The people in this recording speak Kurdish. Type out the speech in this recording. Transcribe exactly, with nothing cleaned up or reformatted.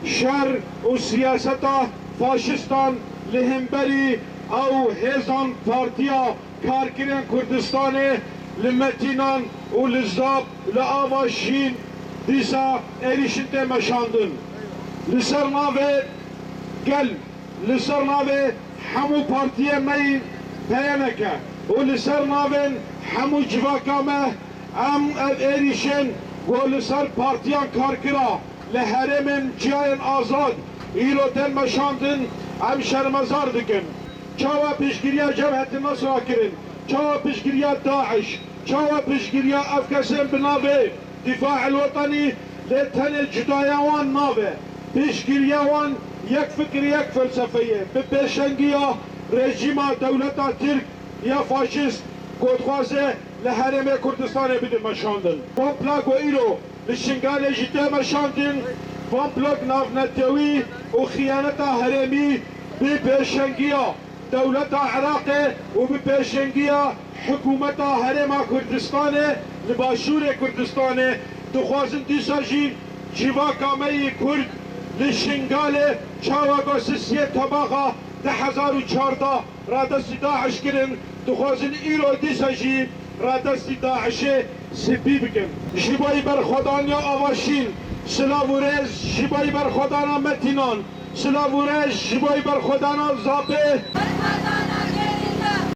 Şer û siyaseta faşistan li hemberî ew hêzan Partiya Karkerên Kurdistanê li Metînan û li Zap, li Ava Şîn dîsa êrîşin tê meşandin. Li ser navê gel, li ser navê hemû partiyê me yî P Y N K û li ser navên hemû civaka me, em ev êrîşên ku li ser partiyan karkira li herêmên ciyayên azad îro tên meşandin, em şermezar dikin. Çawa piştgiriya Cebhetin Nusra kirin? Çawa piştgiriya DAIŞ? Çawa piştgiriya ev kesên bi navê Dîfa el Wetenî, lê tenê cudaya wan nav e? Piştgiriya wan yek fikir, yek felsefe ye. Bi pêşengiya rejîma dewleta Tirk ya faşîst ku dixwaze li herêmê Kurdistanê bide meşandin. Kompla ku îro li Şingalê jî tê meşandin, komplo navnetewî û xiyaneta herêmî bi pêşengiya dewleta Iraqê û bi pêşengiya hikûmeta Herêma Kurdistanê li Başûrê Kurdistanê dixwazin dîsa jî civaka me yî Kurd li Şingalê çawa ku sisiyê tebaxa du hezar û çardeh radestî DAIŞ kirin, dixwazin îro dîsa jî radestî DAIŞê spî bikin. Ji bo berxwedaniya Ava Şîn, silav û rêz ji bo berxwedana Metînan, silav û rêz ji bo berxwedana Zapê.